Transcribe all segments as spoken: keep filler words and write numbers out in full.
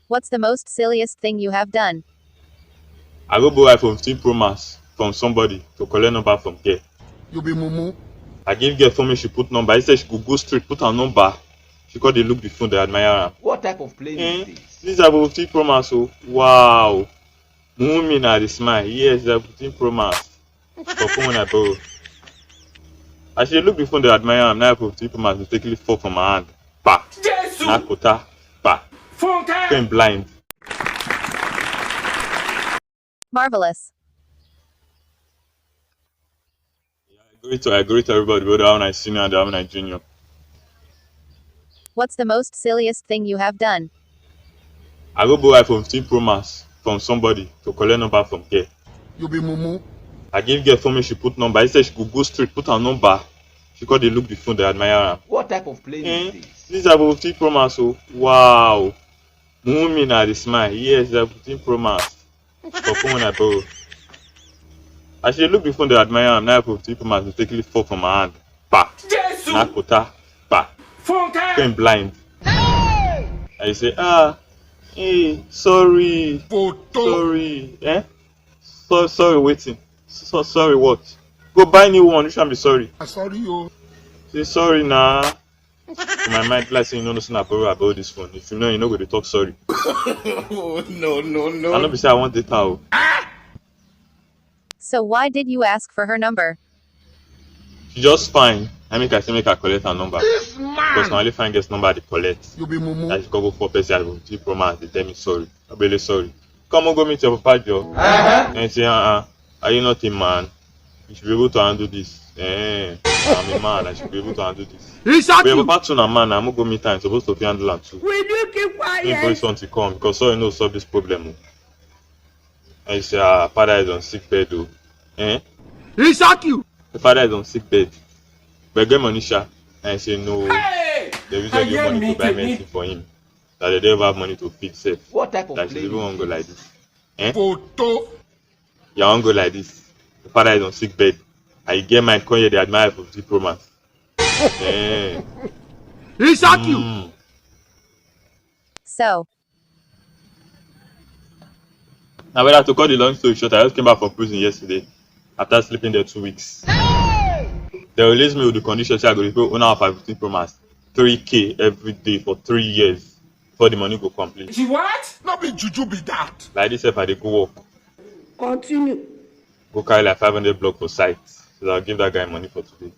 What's the most silliest thing you have done? I go buy iPhone fifteen Pro Max from somebody to collect number from girl. You be mumu. I give girl phone, make she put number. He said she go go straight, put her number. She come dey look the phone, dey admire am. What type of play is Eh? This? This iPhone fifteen Pro Max o. Wow. Mumu me na dey smile. Yes, iPhone fifteen Pro Max. For phone wey I borrow. As she dey look the phone, dey admire am. Na iPhone fifteen Pro Max mistakenly fall from her hand. Pa. Jesus! Na kota. Pa. Funke! Phone blind. Marvelous. Yeah, I agree to I agree to everybody, brother. How I senior and how I junior. What's the most silliest thing you have done? I go buy iPhone fifteen Pro Max from somebody to collect number from girl. You be mumu. I give girl phone, make she put number. He said she go go straight, put her number. She come dey look the phone, dey admire am. What type of play Eh? Is this? This iPhone fifteen Pro Max o. Wow. Mumu me na dey smile. Yes, iPhone fifteen Pro Max. For phone wey I borrow. As she dey look the phone, dey admire am. Na iPhone fifteen Pro Max mistakenly fall from her hand. Pa. Jesus! Na kota. Pa. Funke! Phone blind. And you say, ah, hey, sorry. Photo. Sorry. Eh? So, sorry, wetin? So, sorry, what? Go buy new one, you shall be sorry. I sorry you. Say sorry na. For my mind, like say you no know say na borrow I borrow this phone. If you know, you no go dey talk sorry. Oh, no, no, no. I no be say I want data o. So why did you ask for her number? She just fine. I make I say make I collect her number. This man. Because na only fine girls number I dey collect. You be mumu. That she come go for person I go fifteen Pro Max dey tell me sorry. I really sorry. Come on, go meet your papa, Joe. Uh-huh. And say, uh-uh. Are you not a man? You should be able to handle this. Eh, I'm a man. I should be able to handle this. He shock But your you. Papa too na man. I'm gonna go meet time. Supposed to fit handle am too. Will you keep Make boy quiet? Something come because so you know solve this problem. O. And you say, ah, father is on sick bed o. Eh? He shock you. The father is on sick bed. But get money, sha. And you say no. Hey! The reason you Ayé money mi to buy tèmi. Medicine for him. That they don't have money to feed self. What type of That she play even is wan go this? Like this. Eh? Photo. You wan go like this. The father is on sick bed. And you get mind come here, they admire for fifty Pro Max. Eh. He shock you. Mm. So, Now, whether to cut the long story short, I just came back from prison yesterday after sleeping there two weeks. They released me with the condition say I go dey pay owner of iPhone fifteen Pro Max three K every day for three years before the money go complete. She what? No be juju be that. Like this, if I dey go work, Continue. Go carry like five hundred block for site, so I'll give that guy money for today.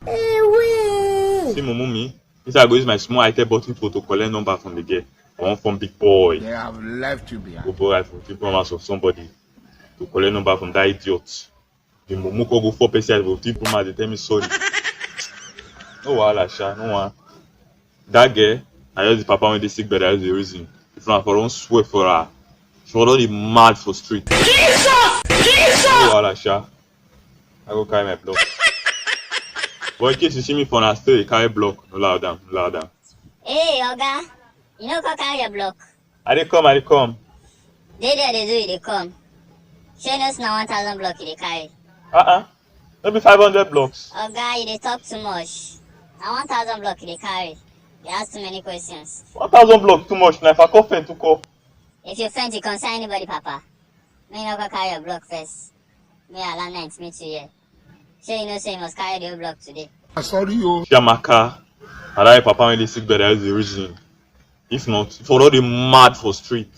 Ewe. See, mumu me. He say I go use my small itel button phone to collect number from the girl. I wan form big boy. They have left you behind. Go buy iPhone fifteen Pro Max of somebody to collect number from that idiot. The mumu come go for person iPhone fifteen Pro Max, they tell me sorry. No wahala, sha, no one. That girl, I just the papa when they sick bed, I just the reason. If not for don't swear for her, she would already mad for street. Jesus! Jesus! No wahala, sha. I go carry my block. But in case you see me for na still dey carry block, no loud am, no loud am. Hey, Oga, you no go carry your block. I dey come, I dey come. Dey there, dey do, you dey come. Shey no na one thousand block you dey carry? Uh-uh. No be five hundred blocks. Oga, you dey talk too much. Na one thousand block you dey carry. You ask too many questions. One thousand block too much. Na if I call friend to call. If your friend dey concern anybody, Papa, make you no go carry your block first. Me allow night meet you here. Shey you know say you must carry the whole block today? I sorry you. Chiamaka, I like papa when they sick bed, that's the reason. If not, for all the mad for street.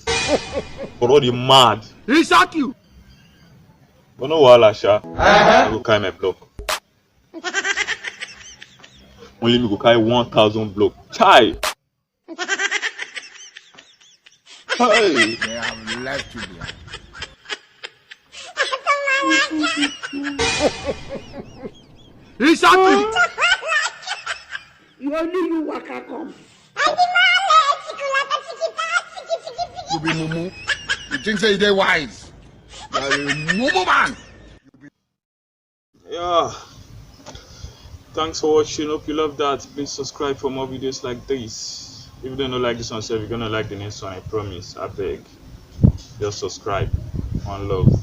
For all the mad. He shock you. But no wahala, sha. I go carry my block. Only me go carry one thousand block. Chai! Hey! They have left you behind. He shock you. You only you waka come. You be mumu. You think say you dey wise? You are a mumu man. Yeah. Thanks for watching. Hope you love that. Please subscribe for more videos like this. If you don't like this one, sef, you're gonna like the next one, I promise. I beg. Just subscribe. One love.